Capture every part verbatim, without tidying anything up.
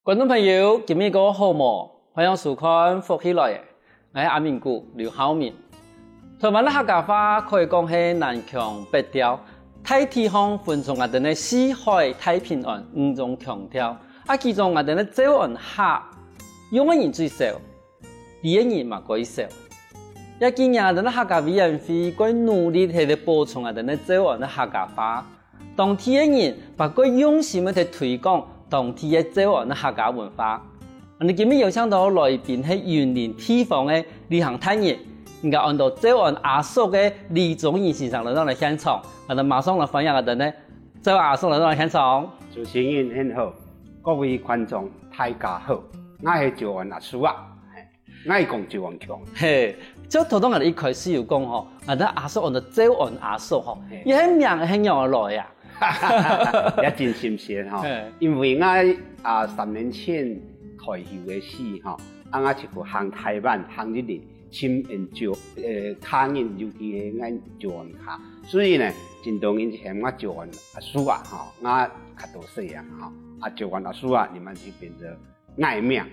觀眾朋友，今晡日過好無？歡迎收看《福氣來了》，𠊎係阿明牯劉浩明。臺灣个客家話可以講係南腔北調，大體上分做𠊎兜个四海大平安五種腔調。啊，其中𠊎兜个詔安客用个人最少，知个人嘛較少。這幾年𠊎兜个客家委員會較努力係來保存𠊎兜个詔安个客家話。 當地个人嘛較用心个在推廣當地个詔安个客家文化。𠊎兜今晡日邀請到來賓係雲林地方个旅行達人，人家安到詔安阿叔个李宗仁先生來到𠊎兜現場，𠊎兜馬上來歡迎𠊎兜个詔安阿叔來到𠊎兜現場。主持人恁好，各位觀眾大家好，𠊎係詔安阿叔啊。 𠊎講詔安腔。嘿，就頭先𠊎兜一開始有講吼，𠊎兜阿叔安到詔安阿叔吼，係。這个名係仰仔來啊？也真新鮮吼，係。因為𠊎，啊，三年前退休个時吼，啊，𠊎就去行臺灣，行一輪，尋𫣆詔，呃，客人，尤其係𫣆詔安客。所以呢，真多人就喊𠊎詔安阿叔啊，吼，𠊎較多歲啊，吼，啊，詔安阿叔啊，你們就變成 𠊎名啊。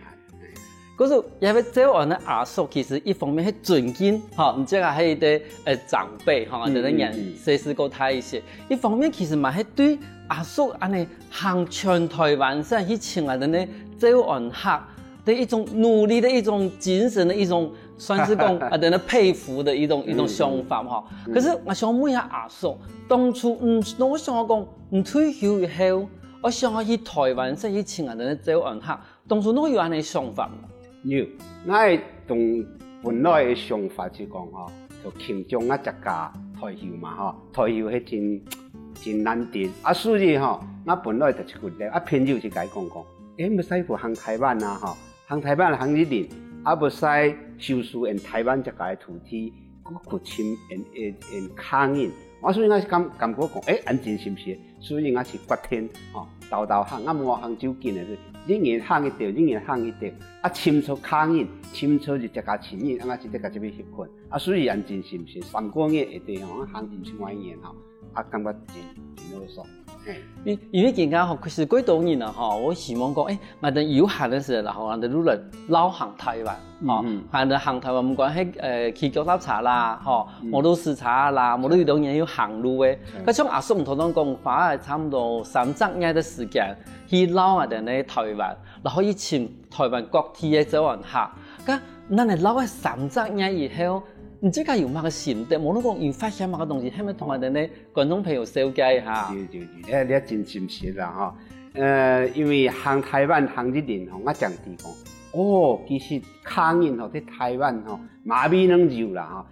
可是這位詔安个阿叔，其實一方面係尊敬，吼，你這个係一個，呃，長輩，吼，嗯，等等年，嗯，嗯。歲數較大一些。一方面其實嘛係對阿叔恁樣行全臺灣省去尋啊，等等詔安客的一種努力的一種精神的一種，算是講啊，等等佩服的一種，一種想法，吼。嗯。可是𠊎想問一下阿叔，當初，嗯，𠊎想講，你退休以後，𠊎想要去臺灣省去尋啊，等等詔安客， 當初你有恁樣个想法無？有，𠊎个當本來个想法就講吼，就慶祝𠊎自家退休嘛吼，退休係真，真難得。啊，所以吼，𠊎本來就一句話，啊，朋友就甲𠊎講講，欸，毋使去行臺灣啊吼，行臺灣行一輪，啊，毋使收拾𫣆臺灣自家个土地，去，去尋𫣆，𫣆，𫣆客人。啊，所以𠊎感，感覺講，欸，恁真心適。 所以𠊎就決定，吼，兜兜行，啊，無行就緊个，一年行一兜，一年行一兜，啊，尋著客人，尋著一隻个親人，啊，𠊎就自家這邊歇睏。啊，所以恁真心適，三個月會得吼，行五十外年吼，啊，感覺真，真好爽。嘿。因，因為今下吼，其實幾多人啊，吼，𠊎希望講，欸，𠊎兜有閒个時節，然後𠊎兜就來遶行臺灣。 吼，嗯嗯。還有行臺灣，毋管係，呃，騎腳踏車啦，吼，嗯。摩托車啦，無論有兜人有行路个。嗯。該像阿叔頭先講，花了差不多三隻月个時間，去遶啊，等个臺灣，然後去尋臺灣各地个詔安客。該，恁樣遶了三隻月以後，你自家有麼个心得？無論講有發現麼个東西，係毋係同𠊎兜个觀眾朋友紹介一下？對，對，對，這，這真真實啦，吼。呃，因為行臺灣行一輪吼，𠊎正知講，哦，其實 客人吼，在臺灣吼，嘛毋單淨有啦吼，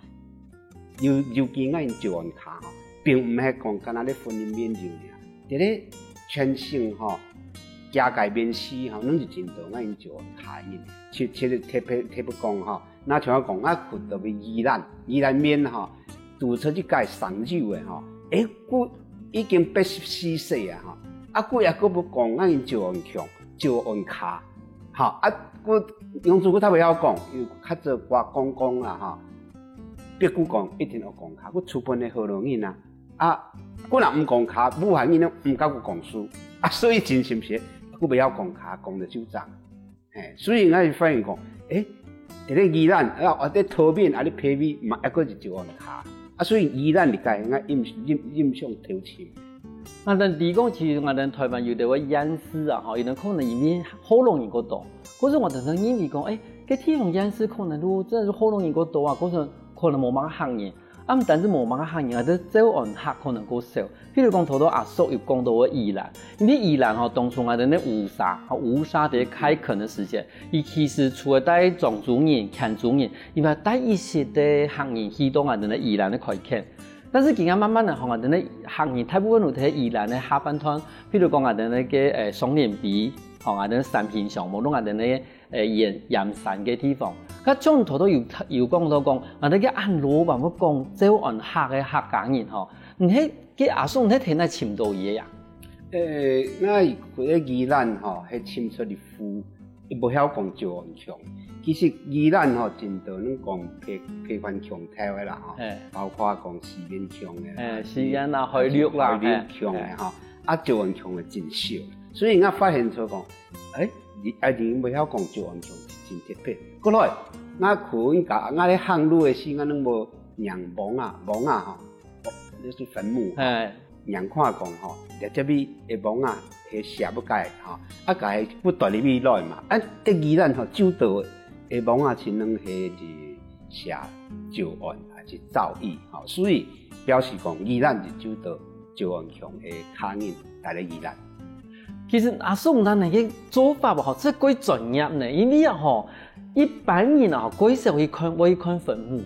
尤，尤其𠊎等詔安客吼，並毋係講干焦在雲林縣有爾，在咧全省吼，加个縣市吼，攏是真多𠊎等詔安客人。特，特，特別，特別講吼，若像𠊎講，𠊎去到位宜蘭，宜蘭面吼， 堵著一个生友个吼，欸，佢已經八十四歲啊吼，啊，佢也閣會講𠊎等詔安腔、詔安客，吼，啊，佢用中國話會曉講，又較早過講講啦吼，別句講一定愛講客，佢出本个河洛人啊，啊，佢若毋講客，武漢人都毋佮佢講事，啊，所以真心適，佢會曉講客，講得就正。 嘿，所以𠊎就發現講，欸，在咧宜蘭，啊，啊，在桃園，啊，咧北部，嘛，抑閣是詔安客。啊，所以宜蘭這个𠊎印，印，印象頭深。啊，但你講，其實𠊎等臺灣有兜个縣市啊，吼，有兜可能因為河洛人較多，可是𠊎等認為講，欸，該地方縣市可能就真个係河洛人較多啊，可能，可能無麼个客人。 啊，毋單淨無麼个客人，啊，這詔安客可能較少。譬如講，頭頭阿叔有講到个宜蘭，因為宜蘭吼，當初𠊎等个吳沙，吼，吳沙在開墾个時節，佢其實除了帶漳州人、泉州人，佢還帶一息个客人去到𠊎等个宜蘭个開墾。但是今下慢慢个吼，𠊎等个客人大部分都在宜蘭个下半段，譬如講𠊎等个，呃，雙連埤，吼，𠊎等个三星鄉，無論𠊎等个 呃，鹽，鹽山个地方。該像頭頭有，有講到講，𠊎等个恁老板，𠊎講詔安客个客家人吼，你係，該阿叔，你係在哪尋到佢个呀？呃，𠊎在宜蘭吼，係尋出一戶，佢會曉講詔安腔。其實宜蘭吼，真多人講別，別款腔調个啦吼，嘿。包括講四縣腔个啦，嘿，四縣啦，海陸啦，海陸腔个吼，嘿。啊，詔安腔个真少。所以𠊎發現就講，欸，你啊，你毋曉講詔安腔，真特別。過來，𠊎去𠊎家，𠊎咧行路个時，𠊎攏無䀴虻啊，虻啊吼，哦，那是墳墓。嘿。䀴看講吼，這這位个虻啊，係寫不改吼，啊，該係不斷入去來嘛，啊，這宜蘭吼，就到个虻啊，只能係寫詔安還是詔安吼，所以表示講，宜蘭就就到詔安腔个客人來了宜蘭。其實阿叔，咱个做法吼，這過專業呢，因為啊吼，一般人啊吼，過少去看，會去看墳墓，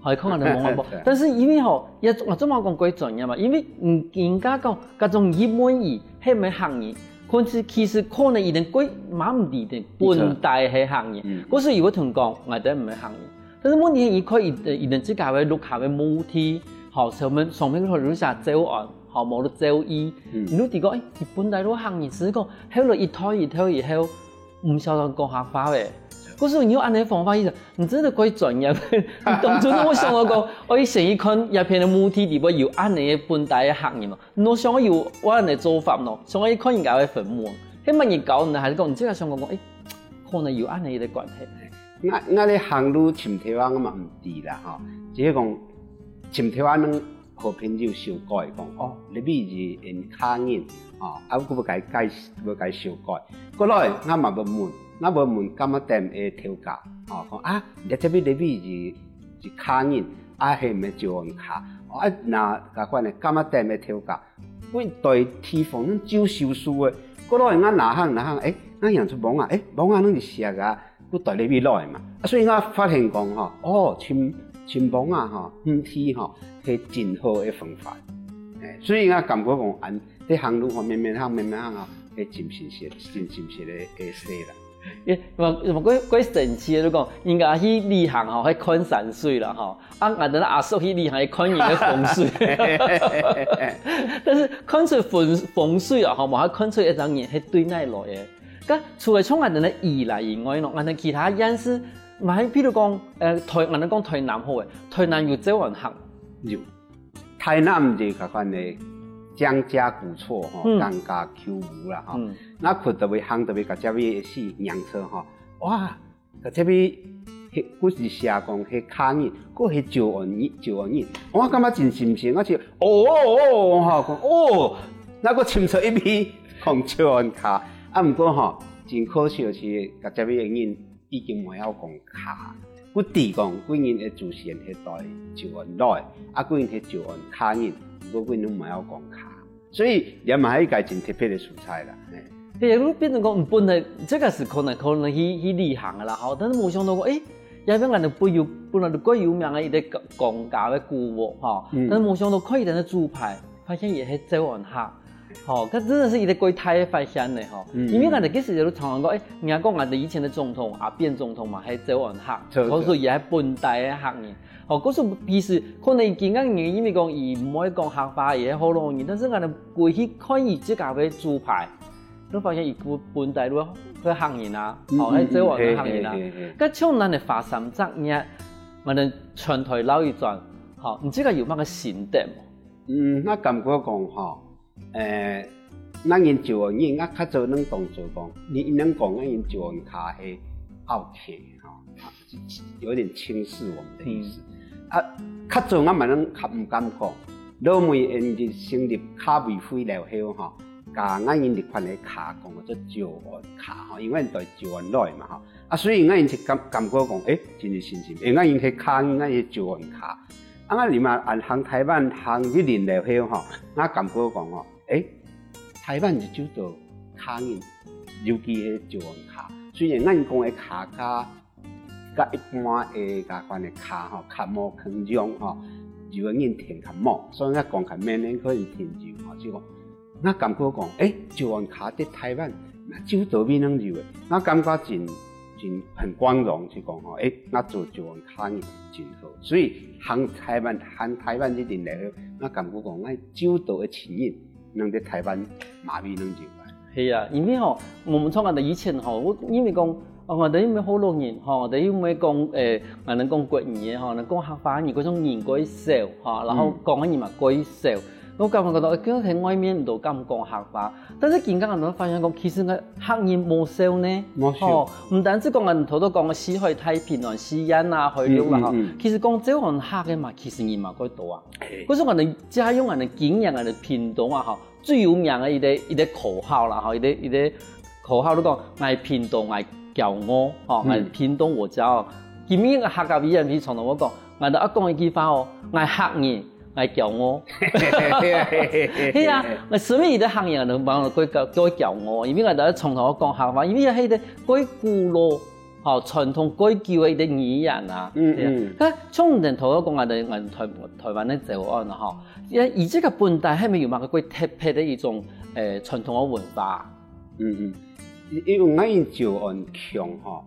吼，去看𠊎兜墓啊。但是因為吼，也，𠊎做麼講過專業嘛，因為，嗯，人家講，該種一問一，係毋係客人，可是其實可能佢兜過嘛毋知个，本底係客人。嗯。可是有个同講，𠊎兜毋係客人。但是問題係，佢看佢，佢兜自家个屋下个墓地，吼，上面，上面可能寫詔安， 吼，無就詔安。嗯。你就知講，欸，佢本底就客人，只是講，後來一代一代以後，毋曉得講客話咧。可是你有恁樣个方法，意思，你真的過專業。你當初有無想到講，𠊎愛先去看這片个墓地裡背有恁樣个本底个客人哦？你有想到有恁樣个做法喏？想愛去看人家个墳墓，係麼人教你，還是講你自家想講講，欸，可能有恁樣个關係？𠊎，𠊎咧行路尋頭仔，𠊎嘛毋知啦吼，只係講尋頭仔， 好朋友紹介講，哦，這位係𠊎客人，哦，啊，𠊎會介，會介紹介。過來，𠊎嘛會問，𠊎會問柑仔店个頭家，哦，講啊，這這位這位係，係客人，啊，係毋係詔安客？哦，啊，若該款个柑仔店个頭家，對地方攏足熟事个。過來，𠊎哪行哪行，欸，𠊎行出虻啊，欸，虻啊，攏係寫个啊。 故對這位來嘛。啊，所以𠊎發現講吼，哦，尋，尋虻啊吼，毋知吼，係真好个方法。欸，所以𠊎感覺講，恁，這行路吼，慢慢行，慢慢行啊，係真神奇，真神奇个，个事啦。欸，無，無，過，過神奇个，你講，人家去旅行吼，去看山水啦吼，啊，𠊎兜阿叔去旅行，去看人个風水。但是看出風，風水啊，吼，無法看出一個人係對哪來个。 該除了像𠊎兜个宜蘭以外呢，𠊎兜其他縣市嘛係，譬如講，呃，台，𠊎兜講台南好了，台南有詔安客。有。台南就該款个張家古厝吼，嗯。張家舊屋啦吼。嗯。𠊎去到位，行到位，該隻位係䀴著吼，哇，該隻位，係，毋係寫講係客人，該係詔安人，詔安人。𠊎感覺真新鮮，𠊎就，哦，哦，哦，吼，講，哦， 𠊎過尋著一位講詔安客，啊，毋過吼，真可惜个係，該隻位个人已經毋會曉講客。故知講，佢人个祖先係對詔安來，啊，佢人係詔安客人，毋過佢人毋會曉講客。所以，這嘛係一個真特別个素材啦，嘿。嘿，你變成講，嗯，本來這個時刻呢，可能去，去旅行个啦，吼，但是無想到講，欸，這片𠊎兜本有，本來就蓋有名个一個江，江家个古屋，吼，嗯。但是無想到看佢等个招牌，發現佢係詔安客。 吼，這真的是一個蓋大个發現呢，吼。嗯。因為𠊎兜其實就常常講，欸，人家講𠊎兜以前个總統，阿扁總統嘛，係詔安客，著，著。所以佢係本底个客人。吼，故所其實可能今个人因為講佢毋會講客話，佢係學老人，但是𠊎兜過去看佢自家个招牌，就發現佢本，本底就係客人啊，嗯，吼，嗯，係詔安个客人啊。嗯，嘿，嘿，嘿，嘿。該像𠊎兜花三隻月，𠊎兜全台繞一轉，吼，你自家有麼个心得無？嗯，𠊎感覺講吼， 呃，𠊎人詔安人，𠊎較早攏當做講，你，你能講𠊎人詔安客係奧客吼，啊，有點輕視我們的意思。嗯。啊，較早𠊎嘛攏較毋敢講，後尾𠊎人成立客委會了後吼，共𠊎人這款个客講做詔安客吼，因為對詔安來嘛吼。 啊，所以𠊎人就感，感覺講，欸，真係新鮮，欸，𠊎人係客，𠊎人係詔安客。啊，𠊎這馬恁行台灣行一輪了後吼，𠊎感覺講吼，欸，台灣就就多客人，尤其係詔安客。雖然𠊎人講个客家，佮一般个該款个客吼，較無共樣吼，有个人聽較無，所以𠊎講較慢，可能聽有吼，就講 𠊎感覺講，欸，詔安客在台灣，嘛就到位攏有个。𠊎感覺真，真很光榮，就講吼，欸，𠊎做詔安客人真好。所以行台灣，行台灣一定來，𠊎感覺講，𠊎就到个親人，攏在台灣嘛位攏有个。係啊，因為吼，𠊎兜從來以前吼，𠊎因為講，哦，𠊎兜因為學老人吼，𠊎兜因為講，欸，𠊎兜講國語个吼，𠊎兜講客話个人，該種人較少吼，然後講个人嘛較少。我感覺到，欸，今日在外面都敢講客話，但是今天𠊎發現講，其實𠊎客人無少呢。無少。哦，毋單止講𠊎頭頭講个四海太平啊、四縣啊、海陸啦，吼，嗯，嗯，嗯。其實講詔安客个嘛，其實人嘛較多啊。嘿。可是𠊎等借用𠊎等經驗，𠊎等屏東啊，吼，最有名个一個，一個口號啦，吼，一個，一個口號，你講，𠊎屏東，𠊎驕傲，吼，嗯。𠊎屏東我驕傲。今日个客家委員會常常會講，𠊎等愛講一句話哦，𠊎客人， 𠊎驕傲。係啊，所以這客人呢，往往較，較驕傲，因為𠊎兜從頭講客話，因為係一個較古老，吼，傳統較久个一個語言啊。嗯，係啊。嗯。該像你頭先講啊，𠊎兜，𠊎兜台，台灣个詔安啊，吼，佢，佢這個本底係毋係有麼个較特別个一種，呃，傳統个文化？嗯，嗯。因，因為𠊎等詔安腔吼，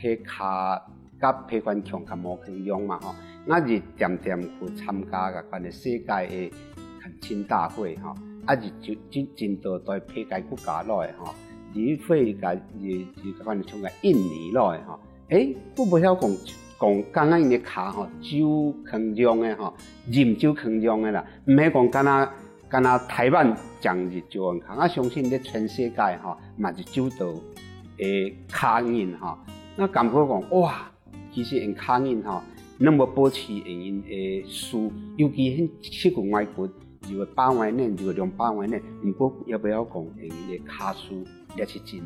係較，佮別款腔較無共樣嘛吼。𠊎一點點去參加該款个世界个懇親大會吼，啊，一，一，一，真多對別个國家來吼，你會佮，你，你該款像个印尼來吼，欸，𠊎毋曉講，講講𠊎等个客吼，就共樣个吼，音就共樣个啦，毋係講敢若 敢若台灣正一詔安客，𠊎相信在全世界吼，嘛是有兜个客人吼，𠊎感覺講，哇，其實𠊎客人吼，能夠保持𠊎个事，尤其係去過外國，有个百外年，有个兩百外年，毋過也毋曉講𠊎个客事，也是真，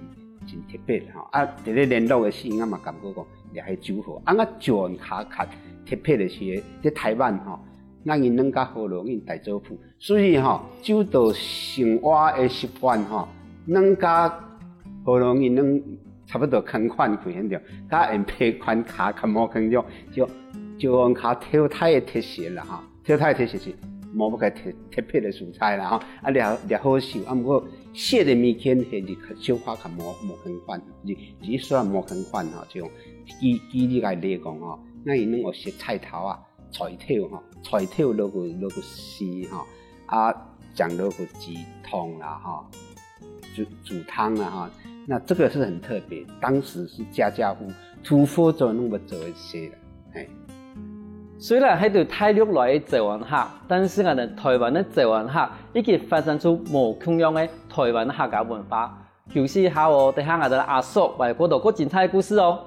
真特別吼。啊，在這聯絡个時，𠊎嘛感覺講，也係就好。啊，𠊎詔安客較特別个係，在台灣吼，𠊎人攏佮河洛人大做伙， 所以吼，就到生活个習慣吼，人佮河洛人攏差不多共款，佢現在佮𠊎等別款客較無共樣，就，就講較頭大个特色啦吼。頭大个特色是無麼个特，特別个所在啦吼。啊，這，這好笑，啊，毋過食个物件係你消化較無，無共款，你，你算無共款吼，就舉，舉例來講吼，𠊎人攏有食菜頭啊， 菜頭吼，菜頭落去，落去絲吼，啊，醬落去煮湯啦吼，煮，煮湯啦吼，那這個是很特別，當時是家家戶戶土生土長攏會做一些啦，嘿。雖然係對大陸來个詔安客，但是𠊎等台灣个詔安客已經發展出無共樣个台灣客家文化。休息一下哦，等下𠊎等阿叔會講到較精彩个故事哦。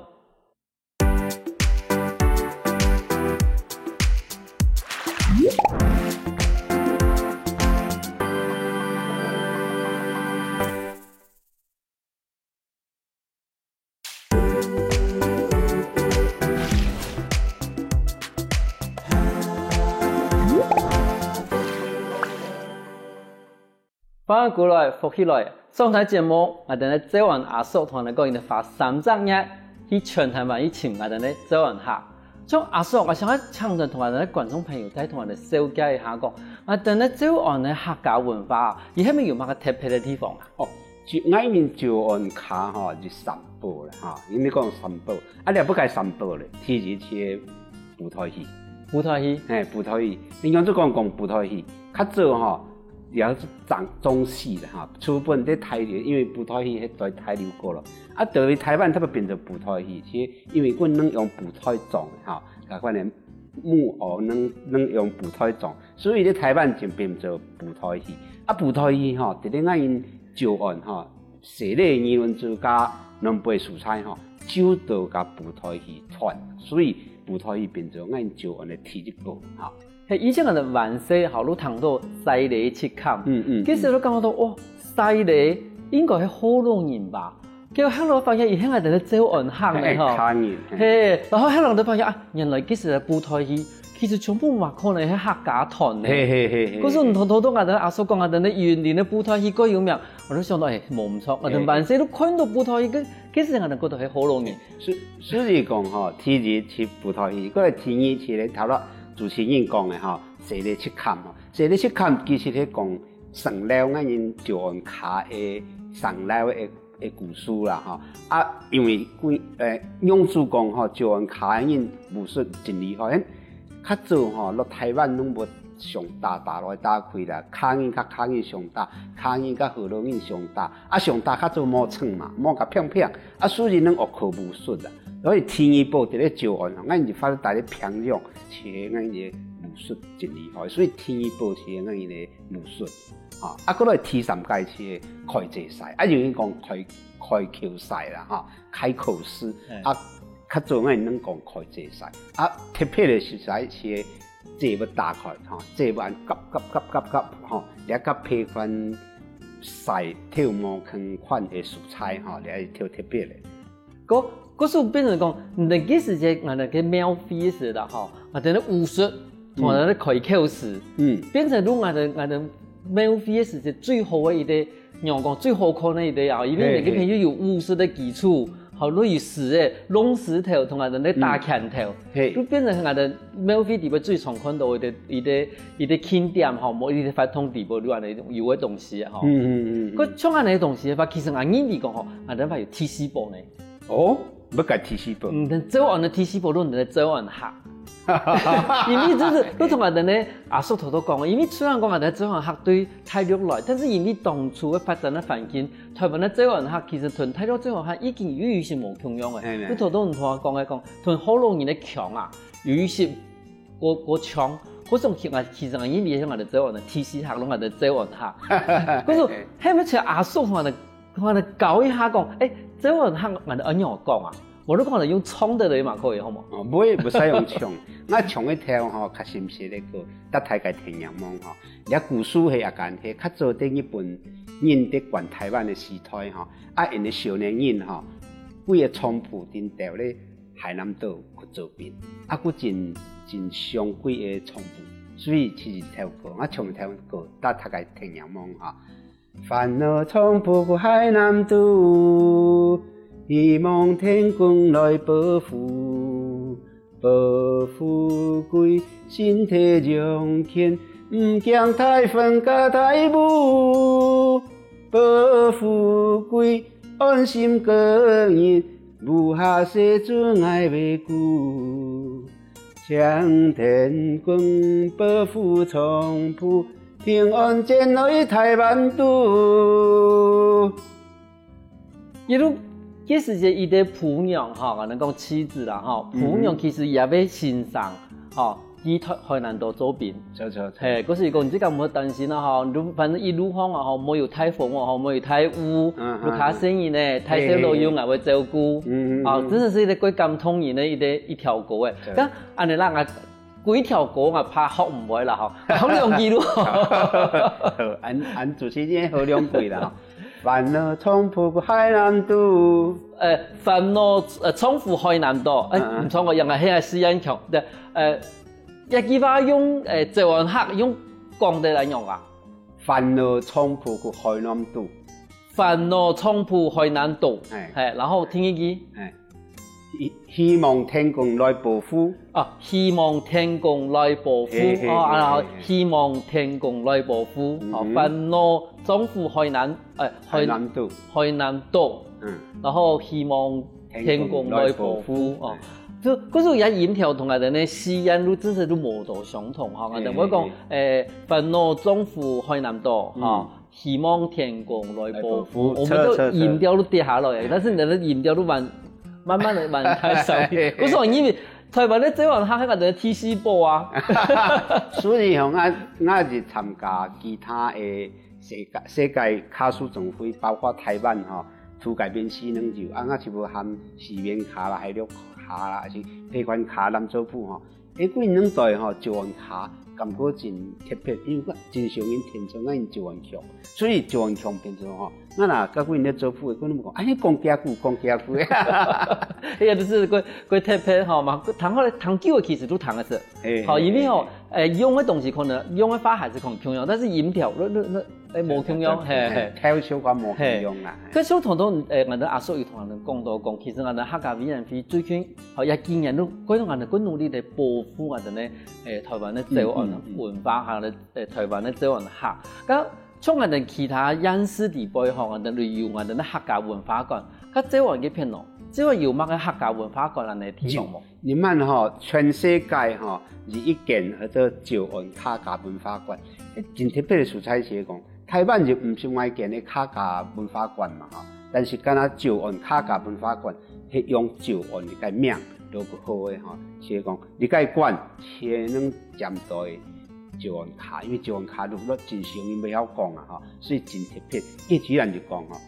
歡迎過來，福氣來！上台節目，𠊎等个詔安阿叔同𠊎等講，佢等花三隻月去全台灣去尋𠊎等个詔安客。像阿叔，𠊎想愛請你同𠊎等个觀眾朋友，再同𠊎等紹介一下，講𠊎等个詔安个客家文化，佢係毋係有麼个特別个地方啊？哦，就𠊎人詔安客吼，就三寶啦吼，因為講三寶，啊，了不該三寶咧，第一就 布袋戲。布袋戲。嘿，布袋戲。人講就講，講布袋戲，較早吼，也係中，中式个吼，初本在大陸，因為布袋戲係在大陸過咯。啊，到位台灣，特別變做布袋戲，係因為阮攏用布袋裝个吼，該款个木偶攏，攏用布袋裝，所以在台灣就變做布袋戲。啊，布袋戲吼，直接𠊎人詔安吼， 西螺二崙子佮南部所在吼，就都佮布袋戲傳，所以布袋戲變做𠊎詔安个第一寶吼。係，以前𠊎等還細吼，都聽到西螺七崁，嗯，嗯，其實都感覺到，哇，西螺應該係河洛人吧？結果後來發現，佢係𠊎等个詔安客呢吼。客人，嘿。嘿，然後後來就發現啊，原來其實布袋戲 其實全部嘛可能係客家團呢。嘿，嘿，嘿，嘿，可是你頭，頭，頭，𠊎等阿叔講，𠊎等个雲林个布袋戲較有名，𠊎就想到，欸，無毋著，𠊎等還細都看到布袋戲，其，其實𠊎等覺得係河洛人。所，所以講吼，第一就布袋戲，過來第二就咧，頭先主持人講个吼，西螺七崁吼，西螺七崁其實係講 生老，𠊎人詔安客个生老个，个故事啦吼。啊，因為，呃，仰子講吼，詔安客个人武術真厲害，較早吼，落台灣攏無相打，打來打去啦，客人佮客人相打，客人佮河洛人相打，啊，相打較早無銃嘛，無共砰砰，啊，所以攏學靠武術啦。所以第二寶佇咧詔安吼，𠊎人就發展佇咧平陽，學𠊎人个武術真厲害，所以第二寶係𠊎个武術，啊，啊，過來第三個係開嘴獅，啊，有人講開，開口獅啦，哈，開口獅，嘿。啊，較早𠊎人講開嘴獅，啊，特別个係獅係嘴會打開，哈，嘴會恁合合合合合，哈，這个配合獅頭毛同款个素材，哈，這係特，特別个。 故，故所變成講，你个時節，𠊎等个廟會个時啦，吼，𠊎等个武術，同𠊎等个開口獅，嗯。變成講𠊎等，𠊎等廟會个時節最好个一個，仰講最好看个一個啊，因為你个朋友有武術个基礎，吼，又有獅个，弄獅頭，同𠊎等个打拳頭，嗯。嘿。就變成𠊎等廟會裡背最常看到个一個，一個，一個慶典吼，無一個活動裡背，就恁樣有个東西吼。嗯，嗯，嗯，嗯。故像恁樣个東西个話，其實𠊎認為講吼，𠊎等還有第四寶呢。 哦，乜个第四寶？嗯，但詔安个第四寶，就係詔安客。因為就是，就同𠊎等个阿叔頭頭講个，因為雖然講𠊎等詔安客對大陸來，但是因為當初个發展个環境，臺灣个詔安客其實同大陸詔安客已經有一些無共樣个。哎，哎。就頭頭你同𠊎講个講，同福佬人个腔啊，有一些過，過腔，故所其實，其實𠊎認為像𠊎等詔安个第四客，攏𠊎等詔安客。故所，哎，哎。後尾像阿叔同𠊎等 同𠊎等教一下講，欸，詔安客𠊎等愛仰講啊？無就講用唱个來嘛可以，好無？哦，毋會，毋使用唱。𠊎唱一條吼，較新鮮个歌，搭大家聽聽望吼。這故事係啊，講係較早在日本人在管臺灣个時代吼，啊，𠊎等少年人吼，歸个長途顛倒咧海南島去做兵，啊，佢真，真想歸个長途，所以其實條歌，𠊎唱條歌，搭大家聽聽望吼。 煩惱長途海南島，希望天公來保護。保富貴，身體勇健，毋驚颱風佮大霧。保富貴，安心個人，無下世主愛會顧。 請天公保護長途，平安轉來臺灣島。一路，這時節，佢个餔娘吼，𠊎等講妻子啦吼，嗯哼。餔娘其實也會欣賞吼，佢在海南島做兵。著，著，著。嘿，故所講，你自家毋好擔心啊吼，你就反正一路上啊吼，無有颱風啊吼，無有大雨，嗯，你較細人呢，大細老幼𠊎會照顧。嗯，嗯，哦，嗯。真的是一個蓋感動人的一個，一條歌誒。著。該 恁樣啦，𠊎幾條歌𠊎怕學毋會啦吼，學兩句咯。好，恁，恁主持人學兩句啦吼。煩惱長途海南島。呃，煩惱，呃，長途海南島。欸，嗯，嗯。毋錯哦，用个係四縣腔。對，呃，這句話用，呃，詔安客用講个來用啊。煩惱長途海南島。煩惱長途海南島。欸。嘿，然後第二句。欸。 希，希望天公來保護。啊，希望天公來保護。嘿，嘿，哦，啊，嘿，嘿，嘿。希望天公來保護。嗯。哦，煩惱長途海南，呃，海，海南島。海南島。嗯。然後希望天公來保護。天公來保護。哦。嘿。就，可是這音調同𠊎等个四縣路真實都無多相同哈。嘿，𠊎等會講，嘿，嘿。欸，煩惱長途海南島，嗯。哈。 希望天公來保護。來保護，我們都，著，著，著。音調都跌下來，但是你的音調都慢，慢慢地慢慢地上去。我說因為臺灣个詔安客，還有第四寶啊。所以吼，𠊎，𠊎是參加其他个世界，世界客屬總會，包括臺灣吼，土改編西能有，啊，𠊎就會喊西園客啦，海陸客啦，還是北管客、南州府吼。 欸，歸兩代吼，詔安客感覺真特別，因為真少人聽著𠊎人詔安腔，所以詔安腔變成吼，𠊎若佮歸兩做伙，佢等講，哎，講幾句，講幾句。哎呀，就是過，過特別吼嘛，聽好了，聽久了其實都聽得出。欸，好，因為吼，欸，用的東西可能，用的話還是可能共樣，但是音調，那，那，那，欸，無共樣，對，對，嘿，嘿。對，調小可無共樣啦。嘿。可是有同，欸，𠊎等阿叔有同𠊎等講到講，其實𠊎等客家委員會最近 好，這幾年都，佢等還係盡努力地保護𠊎等个，欸，臺灣个詔安文化，嗯，嗯，嗯。還有，欸，臺灣个詔安客。該像𠊎等其他縣市裡背吼，𠊎等都有𠊎等个客家文化館。該詔安該片哦，詔安有麼个客家文化館恁樣个地方無？有，你看吼，全世界吼，有一間叫做詔安客家文化館。欸，真特別个所在係講， 臺灣就毋係外間个客家文化館嘛，吼。但是敢若詔安客家文化館，係用詔安這个名，都毋好个吼，就係講這个館，係能針對詔安客，因為詔安客落落真少人會曉講啊吼，所以真特別。一直人就講吼，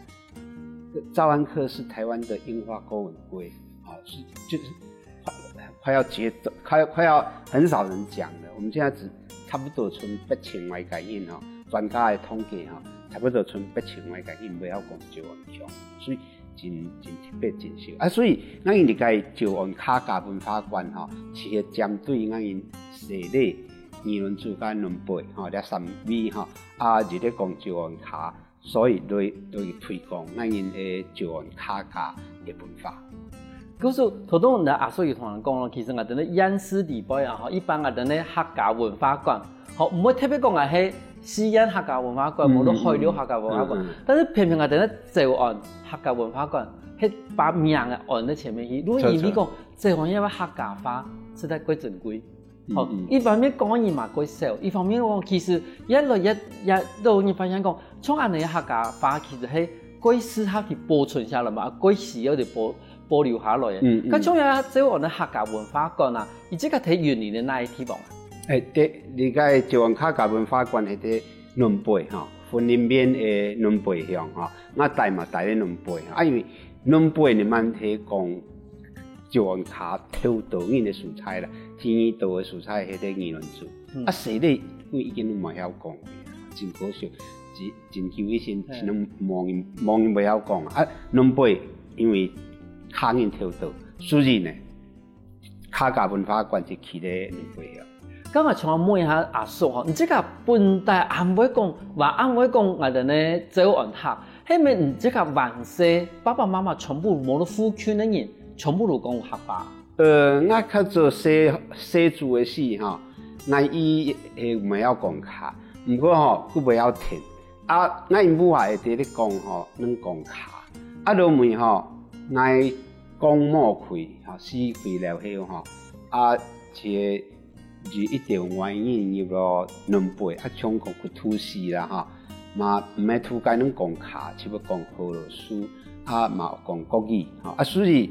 詔安客是台灣的櫻花鉤吻鮭，啊，是，就是快，快要绝种，快，快要很少人讲了。我们现在只差不多剩八千外个人吼，专家的统计吼，差不多剩八千外个人袂晓讲詔安腔，所以真，真特别真少。啊，所以咱因为个詔安客家文化馆吼，是針對咱因西螺、二崙子佮崙背吼，這三位吼，啊，就咧講詔安客，所以來，來推廣咱因个詔安客家个文化。故所，頭拄仔阿叔有同人講咯，其實𠊎等个縣市裡背啊，吼，一般𠊎等个客家文化館，吼，毋會特別講𠊎係四縣客家文化館，嗯，無論海陸客家文化館，嗯，嗯。但是偏偏𠊎等个詔安客家文化館，係把名仔安在前面去。如果因為講，著，著。詔安因為客家話，實在過珍貴。 吼，嗯，嗯。一方面講个人嘛過少，一方面講，其實越來越，越多人發現講，像恁樣个客家話其實係過適合去保存下來嘛，過需要去保，保留下來个。嗯，嗯。該像這詔安个客家文化館啊，佢這个在雲林个哪个地方啊？欸，對，這个詔安客家文化館係在崙背吼，雲林縣个崙背鄉吼，𠊎戴嘛戴在崙背吼，啊，因為 崙背呢，嘛係講詔安客頭多人个所在啦，第二多个所在係在二崙子。嗯。啊，西螺因為已經無曉講，真可惜，真，真久以前，嘿。真無人，無人會曉講啊。啊，崙背因為客人頭多，所以呢， 客家文化館就起咧恁樣啊。該𠊎想問一下阿叔吼，你這个本底恁會講，話恁會講𠊎等个詔安客，係毋係你這个還細，爸爸媽媽全部無論附近个人，全部都講客話？呃，𠊎較早細，細子个時吼，𠊎姨係毋會曉講客，毋過吼，佢會曉聽。 啊，𠊎因母啊會在咧講吼，能講客。啊，落尾吼，𠊎講無開吼，死開了後吼，啊，就，就一兜外人入來崙背，啊，像講佢土司啦吼，嘛毋係土界能講客，只會講河洛話，啊，嘛講國語吼，啊，所以，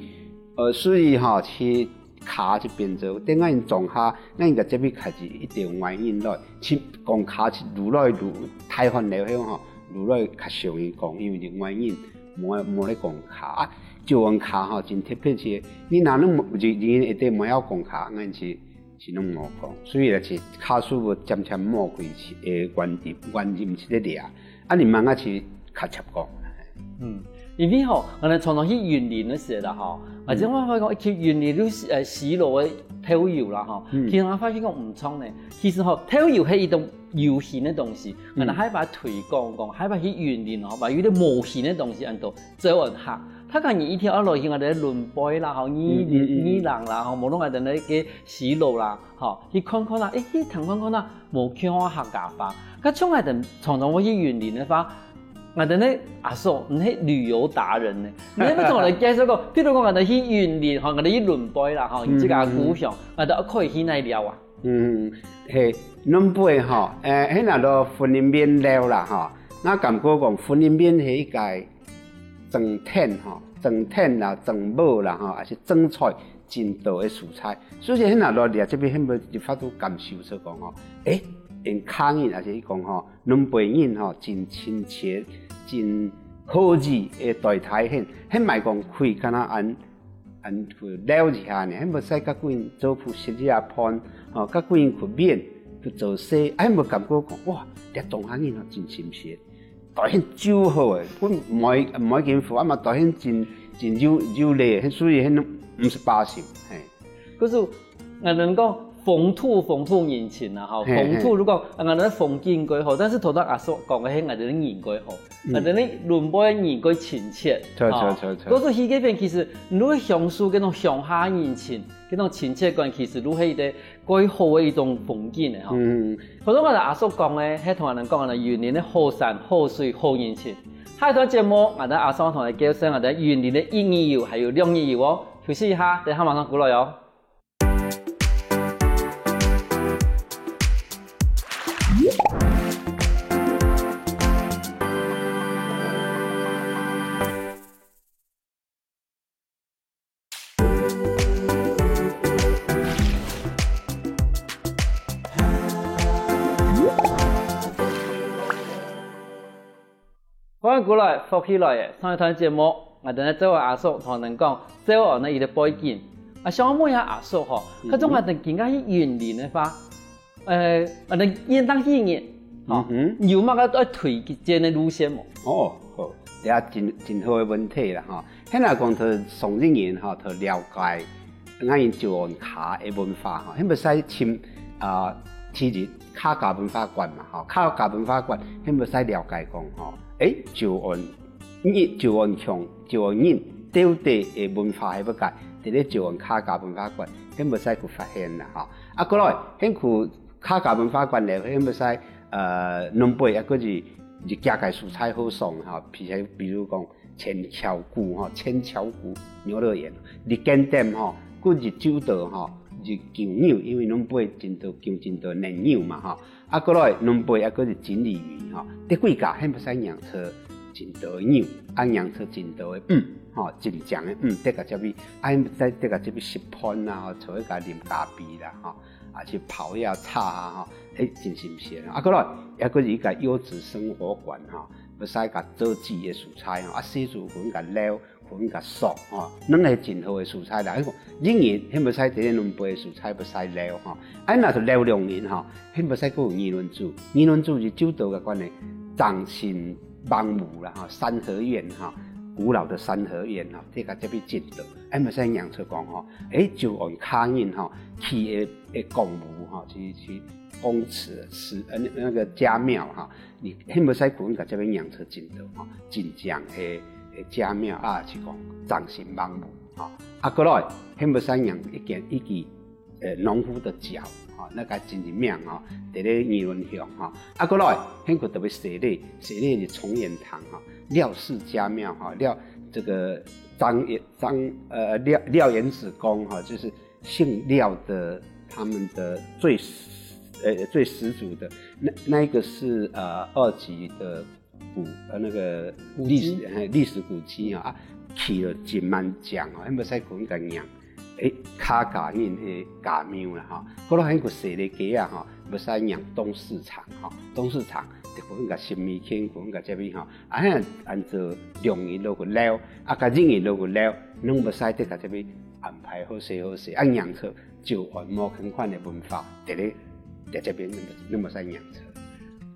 呃，所以吼，去 客就變做，等𠊎人莊下，𠊎人个這位開始一兜外人來，去講客去愈來愈大漢了後吼，愈來較少人講，因為外人無，無咧講客啊。詔安客吼，真特別个，你若攏無，人，人一定無曉講客，𠊎人是，是攏無講。所以呢，是客事務漸漸無開始，誒，原因，原因是咧這。 啊，你慢慢去較捷講。嗯，因為吼，𠊎等常常去雲林个時節啦吼，啊，嗯。正話發現講，去雲林就係，呃，西螺个豆油啦吼，嗯。其實𠊎發現講毋錯呢。其實吼，豆油係一種有形个東西，嗯。𠊎等還把推廣講，還把去雲林吼，把有點無形个東西安到詔安客。大家人一定愛來去𠊎等崙背啦吼，二，嗯，嗯，嗯，嗯。二林啦吼，無論𠊎等个西螺啦，吼，去看看啦，誒，去聽看看啦， 無共下客家話。該像𠊎等常常會去雲林个話，𠊎等个阿叔，你係旅遊達人呢。你係毋係同𠊎等介紹講，譬如講𠊎等去雲林吼，𠊎等去崙背啦吼，嗯，你自家故鄉，𠊎等可以去哪尞啊？嗯，係，崙背吼，誒，該若到雲林面尞啦吼，𠊎感覺講雲林面係一個 種田吼，種田啦，種稻啦吼，還係種菜真多个所在。所以該若來這邊，該會一發都感受著講吼，誒，𠊎客人還係講吼，崙背人吼，真親切，真好意个對待𠊎，該毋係講開敢若恁，恁去尞一下呢，該會使佮佢人做伙食一下飯，吼，佮佢人去面，去做事，啊，該會感覺講，哇，這莊下人吼，真親切。 待𠎷就好誒，分毋愛，毋愛緊付，啊嘛待𠎷真，真有，有禮，𠎷所以𠎷毋使巴心，嘿。可是，𠊎等講風土，風土人情啊，吼，嘿，風土，嘿。如果，啊，𠊎等風景過好，但是頭先阿叔講个，係𠊎等人過好，嗯。𠊎等人崙背人過親切，著，著，吼。著，著。可是去該片，其實，你會享受該種鄉下人情，該種親切感，其實，你係一個 蓋好个一種風景个吼。嗯。頭先𠊎等阿叔講个，係同𠊎等講个雲林个好山、好水、好人情。下一段節目，𠊎等阿叔同𠊎等介紹𠊎等雲林个一日遊，還有兩日遊哦。休息一下，等下馬上過來哦。歡迎過來，福氣來了！上一段節目，𠊎等个周圍阿叔同𠊎等講周安个一個背景。啊，想問一下阿叔吼，嗯哼。假使𠊎等今下去雲林个話，呃，𠊎等現當去年，吼，嗯哼。有麼个愛推薦个路線無？哦，好，這真，真好个問題啦，吼。現在講到上一年吼，就了解 𠊎人詔安客个文化吼，你愛使尋，啊，第一，客家文化館嘛吼，客家文化館，你愛使了解講吼，誒，詔安人，詔安腔，詔安人，到底个文化係麼个，在這詔安客家文化館，你愛使去發現啦吼。啊，過來，你去客家文化館了，你愛使，呃，南北，啊，還有一个个所在好耍吼，譬如，比如講， 千鳥谷吼，千鳥谷遊樂園，你揀點吼，過去就到吼，去勼牛，因為南北真多勼真多奶牛嘛吼。啊，過來南北啊，過去錦鯉魚吼，這幾家你愛使䀴著真多牛，啊，䀴著真多个魚吼，真靚个魚，得个接去，啊，你愛使得个接去食飯啊，吼，做一个啉咖啡啦吼，啊，去泡一下茶啊吼，誒，真新鮮啊。啊，過來，也過去一个優質生活館吼， 愛使个做煮个所在吼，啊，四周分个寮，分个宿吼，攏係真好个所在啦。你講，一日，你愛使在南北个所在愛使尞吼，啊，若係尞兩日吼，你愛使過有二輪子，二輪子就走到个關係，藏身茫霧啦吼，三合院吼，古老的三合院吼，這个這邊真多，啊，愛使䀴著講吼，誒，詔安客人吼，去个个公墓吼，去去公祠祠呃那个家廟哈， 你你愛使去个這邊䀴著真多吼，真靚个个家廟啊，是講藏身茫霧吼。啊，過來，你愛使䀴一間一支呃農夫的腳吼，那个真有名吼，在咧二崙鄉吼。啊，過來，你去特別踅咧，踅咧是崇元堂吼，廖氏家廟吼，廖這个張元張呃廖廖元子公吼，就是 姓廖的，他們的最呃最始祖的那那一个是呃二級的古呃那个古蹟。歷史哎歷史古蹟啊，啊，起了幾萬講啊，你愛使去个䀴，誒，客家人个家廟啦哈，過來還有踅个街啊哈，愛使䀴東市場哈，東市場，就去个新米坑，去个這邊哈，啊，恁樣按照兩日落去尞，啊，甲一日落去尞，攏愛使得个這邊 安排好勢好勢，啊，䀴著詔安無同款个文化，在咧在這邊攏愛使䀴著。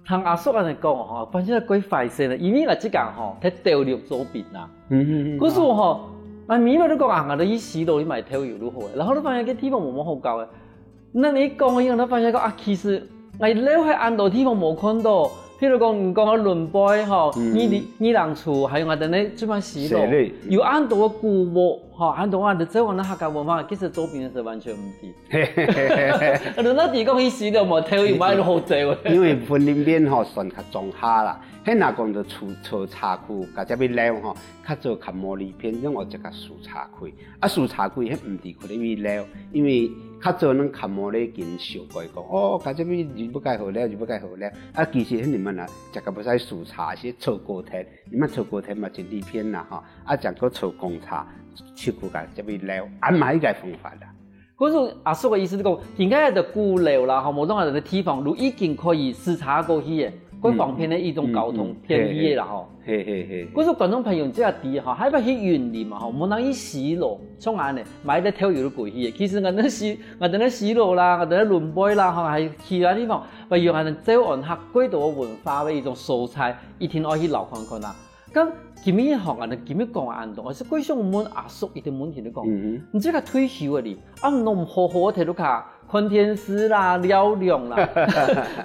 聽阿叔恁樣講吼，反正蓋壞勢呢，因為𠊎自家吼，在斗六做兵啊。嗯嗯嗯。故所吼，啊，每每都講啊，𠊎都去西螺去買豆油就好了，然後就發現這地方無麼好搞个。 那你講个，𠊎發現講啊，其實𠊎兜還恁多地方無看到，譬如講，你講个崙背吼，嗯。二林二林厝，還有𠊎兜呢，這擺西螺，西螺。有恁多个古屋吼，恁多恁多，這樣个客家文化，其實周邊个係完全毋知。嘿嘿嘿嘿嘿。啊，你到底講去西螺無，豆油買到好濟个。因為雲林邊吼，算較庄下啦，該若講到坐坐車去，甲這邊尞吼，較早較無利便，用我這个坐車去。 啊，坐車去，該毋知去哪位尞，因為較早人較無咧緊想過講，哦，甲這邊就愛該好尞，就愛該好尞。啊，其實該你們啊，這个毋使坐車，係坐高鐵，你們坐高鐵嘛真利便啦，吼。啊，正過坐公車，出去甲這邊尞，也嘛一个方法啦。故所阿叔个意思係講，應該个古樓啦，吼，無論係个地方，都已經可以駛車過去个，蓋方便个一種交通，嗯，嗯，便利个啦，吼。 嘿嘿嘿。故所觀眾朋友，這下知吼，還愛去雲林嘛吼，無論去西螺，像恁樣，買兜豆油都過去个。其實𠊎兜西，𠊎兜西螺啦，𠊎兜崙背啦，吼，還有其他地方，還有𠊎兜詔安客蓋多文化个一種所在，一定愛去尞看看啊。該今日吼，𠊎兜今日講恁多，𠊎係蓋想問阿叔一个問題，你講，嗯哼。你這个退休个哩，啊，毋好好个在屋下看電視啦、尞尞啦，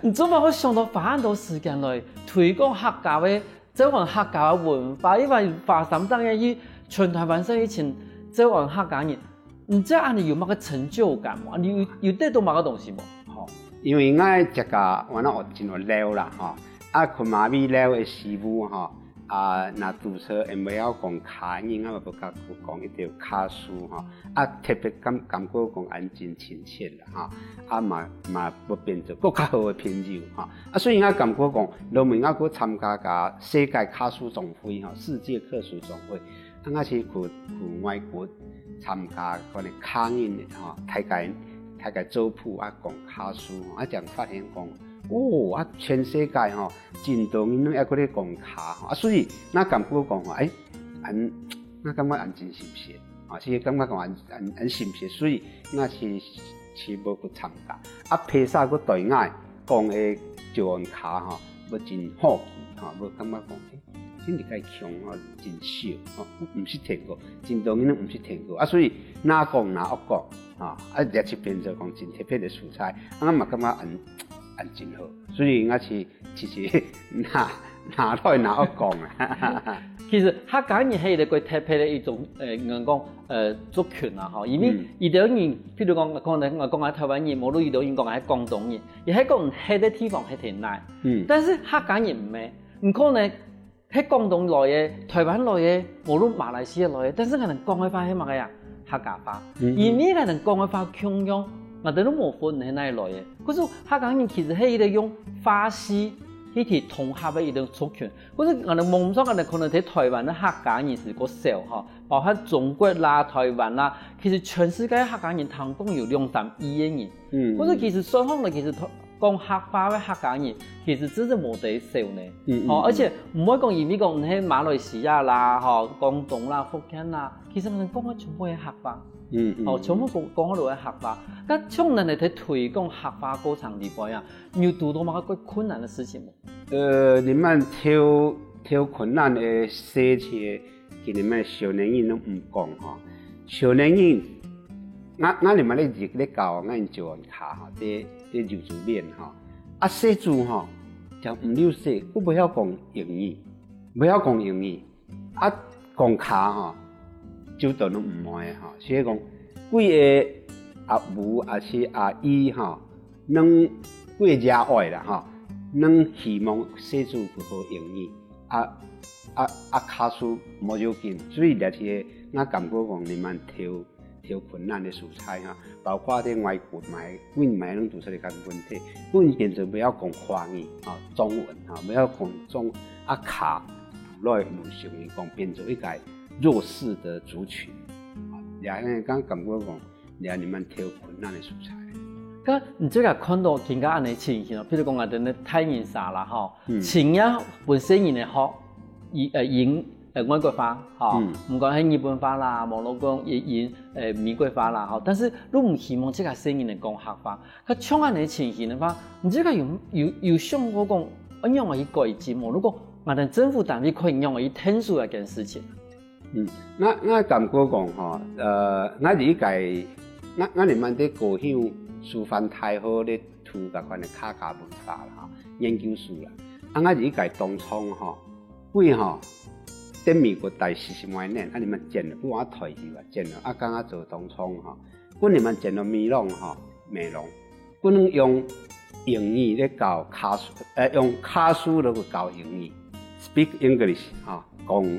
你做麼个會想到花恁多時間來推廣客家个 詔安客家个文化，因為花三十年去全台灣上去尋詔安客家人，毋知恁樣有麼个成就感無？你有，有得到麼个東西無？吼，因為𠊎這个，𠊎那學真有料啦，吼，啊，去馬尾料个師傅，吼，啊，若堵著毋會曉講客語，𠊎嘛不敢講一條客事，吼，啊，特別感，感覺講恁真親切啦，吼，啊，嘛，嘛不變做更較好个朋友，吼。 啊，所以𠊎感覺講，落尾𠊎去參加个世界客屬總會吼，世界客屬總會，啊，𠊎是去，去外國參加个客人个吼，大家，大家做伙啊講客屬吼，啊，正發現講，哦，啊，全世界吼，真多人攏愛過來講客吼，啊，所以𠊎感覺講吼，欸，恁，𠊎感覺恁真親切，啊，其實感覺講恁，恁，恁親切，所以𠊎是，是無去參加。啊，披薩个對𠊎講个詔安客吼，無真好奇吼，無感覺講，欸，真正个腔吼，真少吼，毋識聽過，真多人攏毋識聽過。啊，所以那講那惡講，啊，啊，這就變做講真特別个素材，啊，𠊎嘛感覺恁，恁真好。所以𠊎是 其實拿，拿來拿惡講啊。其實客家人係一個特別个一種，呃，人講，呃，族群啊，吼，因為有兜人，譬如講，可能𠊎講啊台灣人，無論有兜人講啊廣東人，佢係講別个地方係天來，嗯，但是客家人毋係，你可能係廣東來个、台灣來个，無論馬來西亞來个，但是𠊎兜講个話係麼个啊？客家話。嗯，嗯。因為𠊎兜講个話共樣，𠊎兜都無分係哪來个。 可是客家人其實係一個用話系去去統合个一個族群。可是𠊎兜網上𠊎兜可能在台灣个客家人係較少吼，包含中國啦、台灣啦，其實全世界客家人通共有兩三億个人。嗯，可是其實算下來，其實講客話个客家人，其實真係無幾少呢。嗯，嗯，吼，嗯。而且毋會講因為講你係馬來西亞啦、吼，廣東啦、福建啦，其實𠊎兜講个全部係客話。嗯，嗯，哦，全部講，講个都係客話。該像𠊎兜在推廣客話過程裡背啊， 你有堵到麼个困難个事情無？呃，你們頭，頭困難个事情，其實你們少年人都毋講吼。少年人，𠊎，𠊎你們咧，咧教，𠊎人詔安客吼，在，在幼稚園吼。啊，細子吼，就毋溜細，佢毋曉講英語，毋曉講英語。 啊，講客吼，就都攏毋會吼。所以講，幾个阿母抑是阿姨吼，攏幾个爺哀啦吼，攏希望細子學好英語，啊，啊，啊，客事無要緊。所以這係𠊎感覺講，你們頭，頭困難个所在吼。 包括在外國嘛，阮嘛攏堵著這个問題，阮變做毋曉講華語吼，中文吼，毋曉講中，啊，客來毋想講變做一個弱勢个族群，吼，這樣感，感覺講，這你們頭困難个所在。該你這个看到今个恁樣情形哦，譬如講𠊎兜个大人儕啦吼，嗯。盡愛分細人仔學，英，呃，英， 呃，外國話，吼，嗯。毋管係日本話啦，無論講英，英，呃，美國話啦，吼，但是你毋希望這个細人仔講客話。該像恁樣情形个話，你這个有，有，有想過講，仰般去改進無？如果𠊎兜政府單位可以仰般去𢯭手這件事情？嗯，𠊎，𠊎感覺講吼，呃，𠊎理解，𠊎，𠊎這滿在高雄師範大學咧讀該款个客家文化啦，吼，研究所啦。啊，𠊎理解當初吼， 佢吼，在美國待四十外年，啊，你們見了，不管台語啊，見了，啊，剛剛做當中吼，佢你們見了美容吼，美容，佢能用英語來教客事，呃，用客事來教英語，speak English吼，講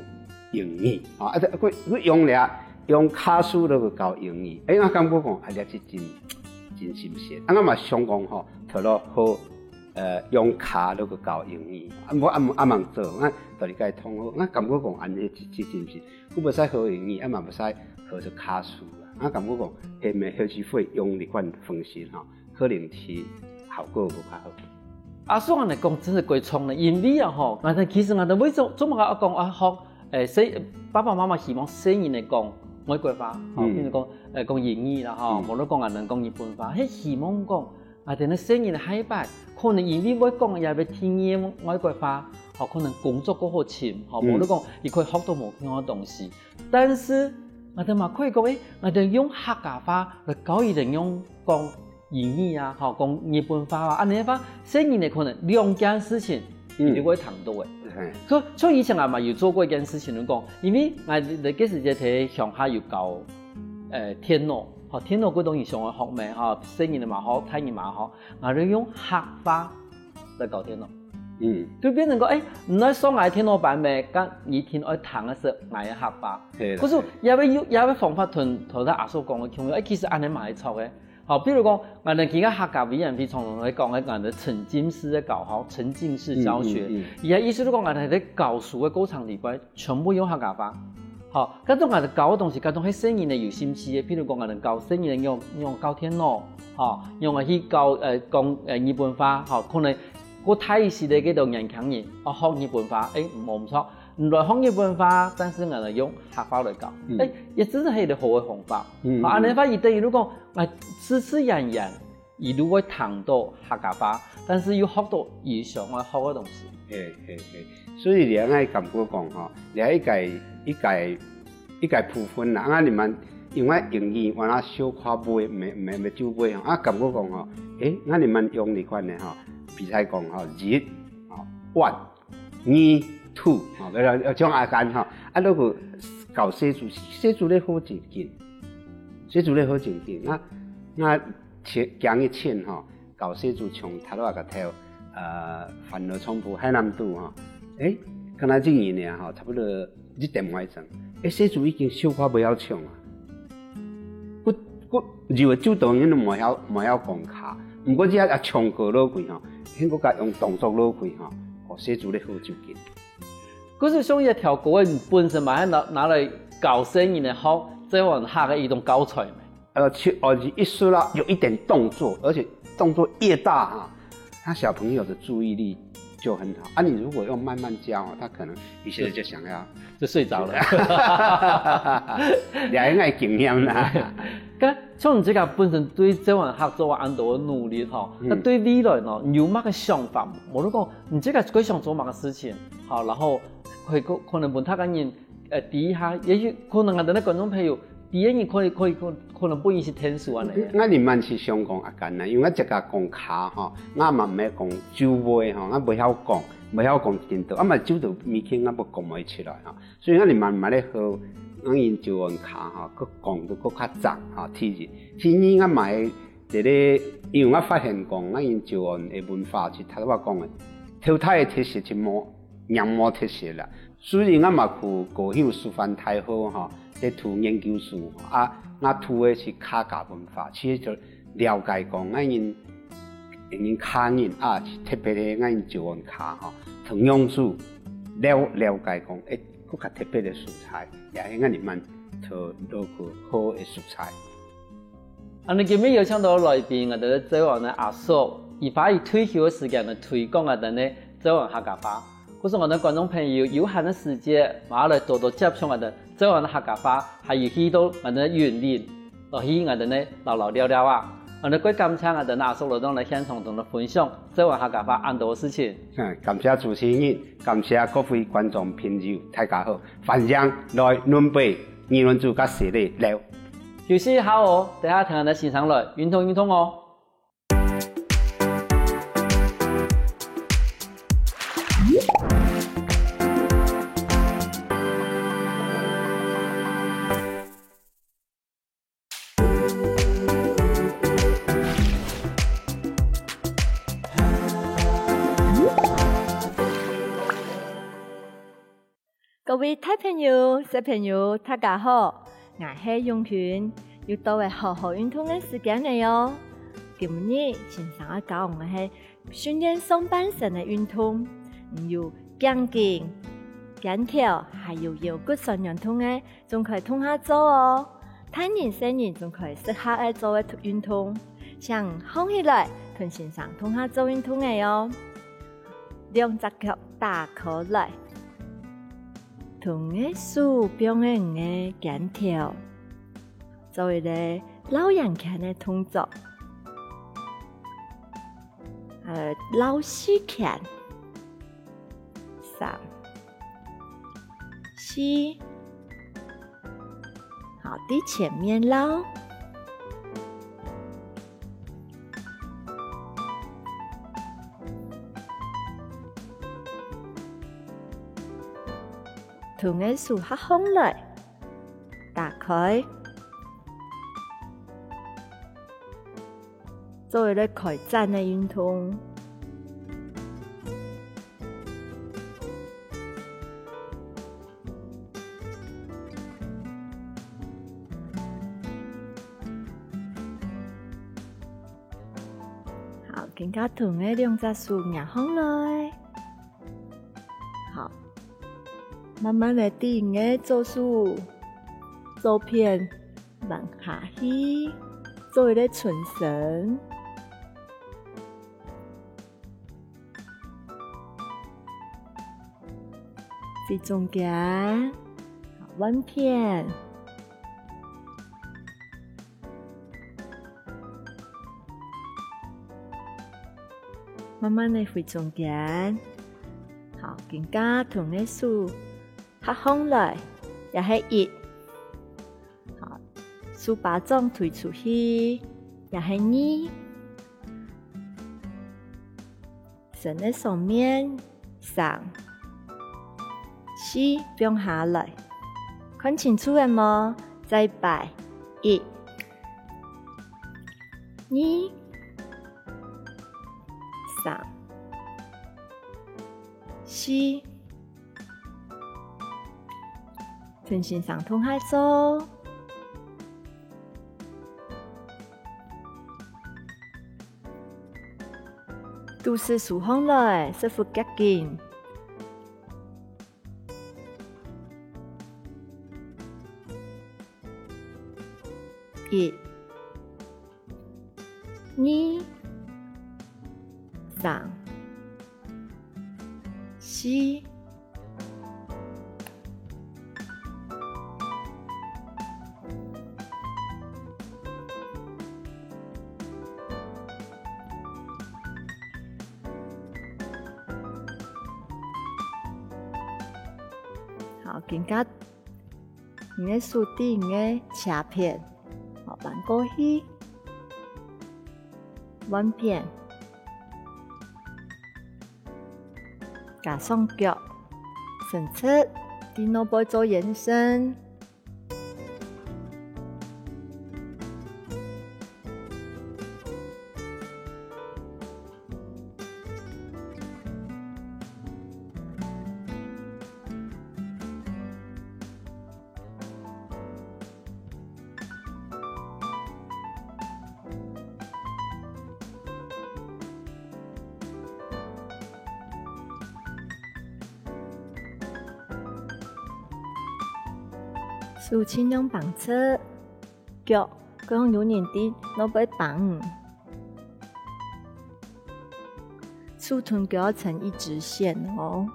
英語吼，啊，佢，佢用了，用客事來教英語，哎，我感覺講，啊，這是真，真新鮮。啊，我嘛想講吼，頭路好， 呃，用客來去教英語，啊，無，啊，無，啊，吂做，啊，到底該通好，啊，感覺講恁樣，這，這真是，佢毋使學英語，啊，嘛毋使學做客事啊，啊，感覺講，係毋係學習會用這款方式吼，可能係效果會較好。阿叔恁樣講，真係過重呢，因為啊吼，𠊎兜其實𠊎兜為做，做麼个愛講愛學，誒，細，爸爸媽媽希望細人仔講外國話，吼，嗯。比如講，誒，講英語啦，吼，嗯。無論講𠊎兜講日本話，係希望講 啊，等到細人仔下一擺，可能因為會講也會聽外國話，吼，可能工作過好尋，吼，嗯。無論講，佢可以學到無共樣个東西。但是，𠊎兜嘛可以講，誒，𠊎兜用客家話來教佢等用講英語啊，吼，講日本話啊，恁樣个話，細人仔可能兩件事情，嗯。佢就會聽到个。嘿。所以，所以以前𠊎嘛有做過一件事情，就講，因為𠊎在該時節在鄉下有教，呃，電腦，吼，電腦過當然上个學咩，吼，細人仔嘛好，大人嘛好， 𠊎兜用客話來教電腦。嗯。就變成講，誒，毋愛上𠊎个電腦班咩，該一定愛聽个係𠊎个客話。係啦。可是也愛有，也愛方法同，同佢阿叔講个共樣，誒，其實恁樣嘛會著个。好，比如講，𠊎兜今个客家委員會常常會講个，𠊎兜沉浸式个教學，沉浸式教學。嗯，嗯，嗯。佢个意思就講，𠊎兜在教書个過程裡背，全部用客家話。 吼，該種𠊎兜教个東西，該種係細人仔有興趣个，譬如講𠊎兜教細人仔用，用教電腦，吼，用來去教，呃，講，呃，日本話，吼，可能過大一息个該兜年輕人，哦，學日本話，誒，無毋著。毋來學日本話，但是𠊎來用客話來教，嗯。誒，也真係一個好个方法。嗯，啊，恁樣个話，佢等於如果，誒，自自然然，佢就會聽到客家話，但是又學到佢想愛學个東西。嘿，嘿，嘿。所以你愛感覺講吼，你一個，一個，一個部分啦，啊，你們因為英語，我那小可會，沒，沒，沒就會吼，啊，感覺講吼，誒，啊，你們用這款个吼，比賽講吼，日，吼，one，二，two，吼，要，要像恁樣吼，啊，如果教細子，細子咧好正經，細子咧好正經，啊，啊，前，前一陣吼，教細子從頭到尾个頭，呃，翻了重複海南島吼，誒，敢若一年爾吼，差不多一點外鐘，誒，細子已經小可會曉唱啊。 佢，佢有个就當然無曉，無曉講客，毋過這下也唱歌落去吼，現在佢用動作落去吼，哦，細子咧好就緊。可是像這條歌，你本身嘛，還拿，拿來教細人个學，這樣下个一種教材咩？呃，就，哦，一說啦，有一點動作，而且動作越大哈，他小朋友的注意力就很好。啊，你如果用慢慢教哦，他可能一下子就想要 就睡著了。你還有經驗啦。該像你自家本身對這項合作有恁多个努力吼，嗯。該對未來呢，你有麼个想法？無論講你自家最想做麼个事情，好，然後會可，可能分大家人，呃，知一下，也許可能𠊎等个觀眾朋友，知个人可以，可以，可，可能分佢去聽書恁樣。𠊎，𠊎還蠻想講恁樣啦，因為𠊎自家講客吼，𠊎嘛毋係講就會吼，𠊎毋曉講，毋曉講真多，啊嘛就到每天𠊎都講毋出來吼。 所以𠊎還蠻，蠻咧好，𠊎人詔安客吼，佢講到更加正吼，第一。第二，𠊎嘛係這個，因為𠊎發現講，𠊎人詔安个文化，就頭先𠊎講个，頭大个特色就無，也無特色啦。所以𠊎嘛去高雄師範大學吼，咧讀研究所，啊，𠊎讀个係客家文化，其實就 了解講，𠊎人，𠊎人客人啊，特別係𠊎人詔安客吼，同樣子了，了解講，誒，更加特別个素材，也係𠊎人蠻討落去好个素材。恁樣今日邀請到來賓，𠊎等个詔安个阿叔，佢把佢退休个時間呢，推廣𠊎等个詔安客家話。 故所𠊎等觀眾朋友有閒个時節，嘛來多多接觸𠊎等詔安客家話，還有去到𠊎等雲林，落去𠊎等个尞尞尞啊！𠊎等蓋感謝𠊎等阿叔來到來現場同𠊎分享詔安客家話恁多个事情。嗯，感謝主持人，感謝各位觀眾朋友，大家好，歡迎來崙背二崙子个西螺尞。休息一下哦，等下同𠊎等先生來運動運動哦。 各位大朋友、小朋友，大家好，𠊎係永群，又到了好好運動个時間了喲。今日先生愛教𠊎个係訓練上半身个運動，有頸根、肩頭，還有腰骨痠軟痛个，總可以動下做哦。大人、細人總可以適合个做个運動。請䟘起來，同先生動下做運動个哦。兩隻腳打開來。 同个手放个你个肩頭，做一個繞圓圈个動作。呃，繞四圈。三、四， 好，在前面繞。同个手合䟘來，打開。 做一個開展个運動。好，今下同个兩隻手擎䟘來。好，慢慢仔對你个左手、左片 慢下去，做一個伸伸。回中間，換片。慢慢个回中間。好，今下同个手合䟘來，這係一。好，手巴掌推出去，這係二。 伸个上面，三、四，放下來。看清楚了無？再擺，一、二、三、四。同先生同下做。 肚屎收䟘來，屎朏夾緊。一、二、三、四。 好，今下你个手在你个車片，好，扳過去，換片，加上腳，伸直，在腦背做延伸。 手盡量挷直，腳，像有人在腦背挷。手同腳成一直線哦。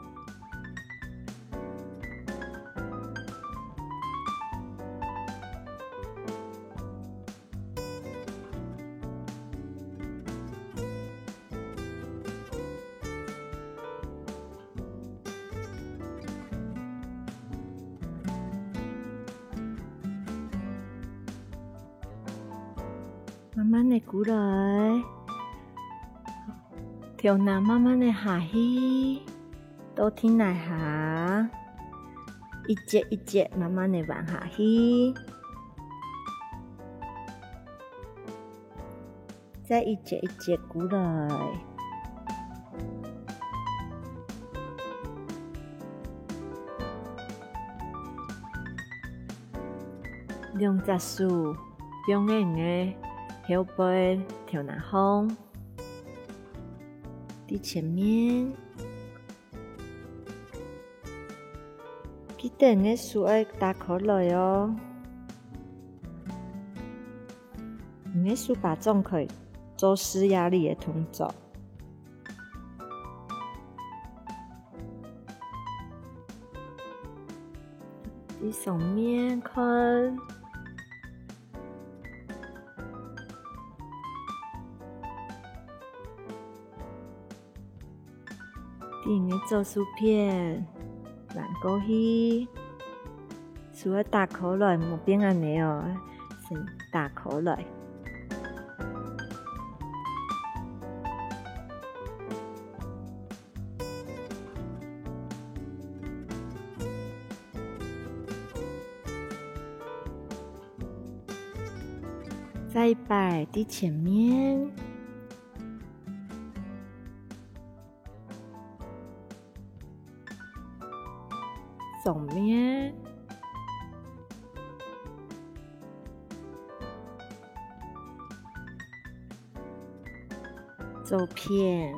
慢慢个跍來，頭那慢慢个下去，到地泥下，一節一節慢慢个彎下去。 再一節一節跍來。兩隻手放在你个後背頭那項，在前面。 記得你个手愛打開來哦。你个手巴掌可以做施壓力个動作。在上面看。 在你个左手片，彎過去，手愛打開來，莫變恁呢哦，先打開來。 再一擺在前面。上面。 左片，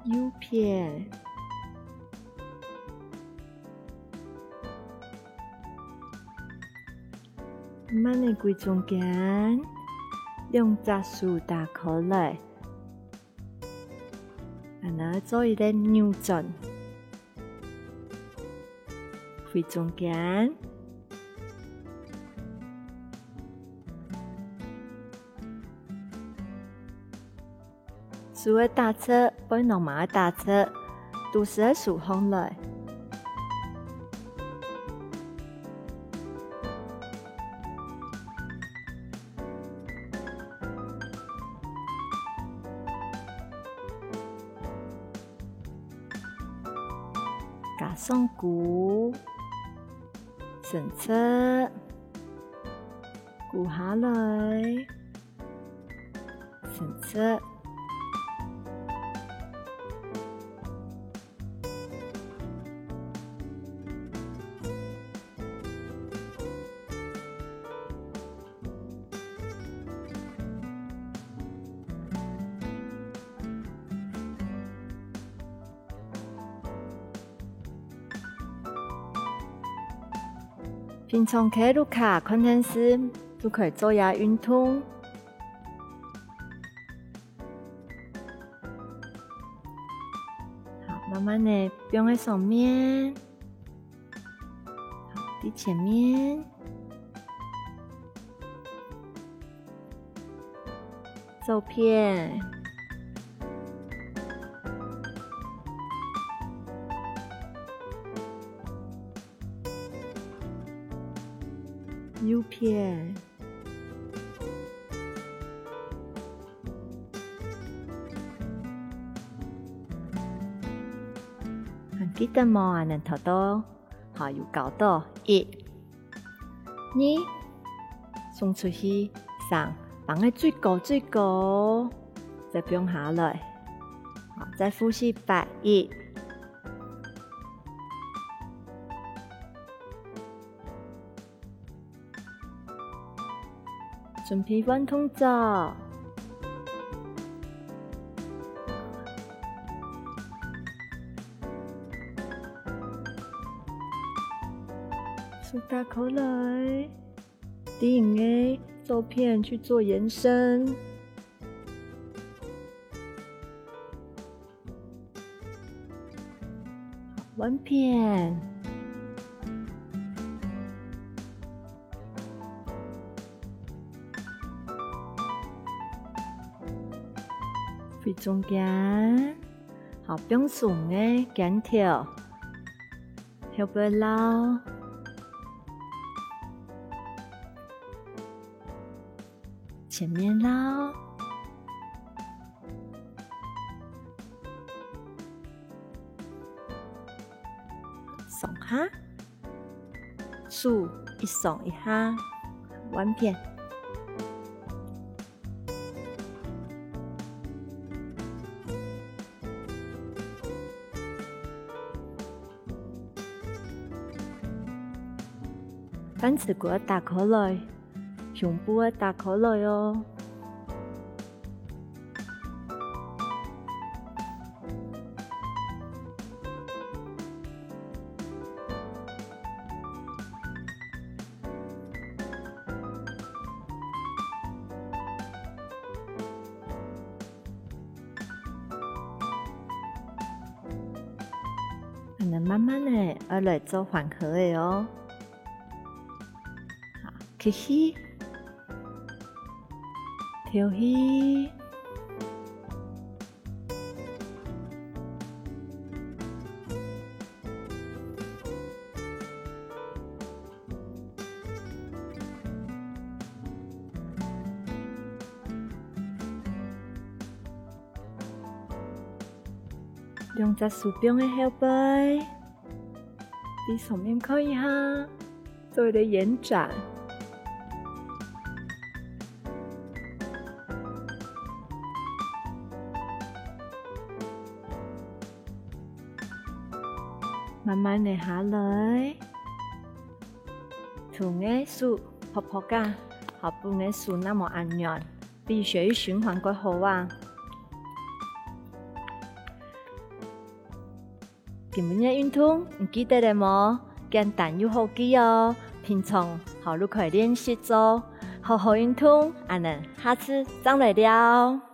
右片，慢慢个歸中間，兩隻手打開來。做一個扭轉，回中間。 手个打直，背囊嫲个打直，肚屎个收䟘來。加上跍，伸直，跍下來。 伸直。平常徛屋下看電視，就可以做下運動。 好，慢慢个放在上面，好，在前面，左片，右片。 還記得無？𠊎等頭到，好，有教到，一、二，送出去，三，放个最高最高，再放下來，好，再複習八、一。 準備換動作。手打開來，對應个左片去做延伸。 換片。回中間，好，放鬆个肩頭，後背摎。 前面摎。上下，手一上一下，換片。 半子骨愛打開來，胸部愛打開來哦。 恁樣慢慢仔愛來做緩和仔哦。好，吸氣，敨氣。 兩隻手放个後背，對上面看一下，做一個延展。 慢慢仔下來，肚个手薄薄仔，下背个手那無恁軟，比血液循環較好啊。今晡日个運動，你記得了無？簡單又好記哦，平常好就可以練習做，好好運動，恁樣下次正來尞。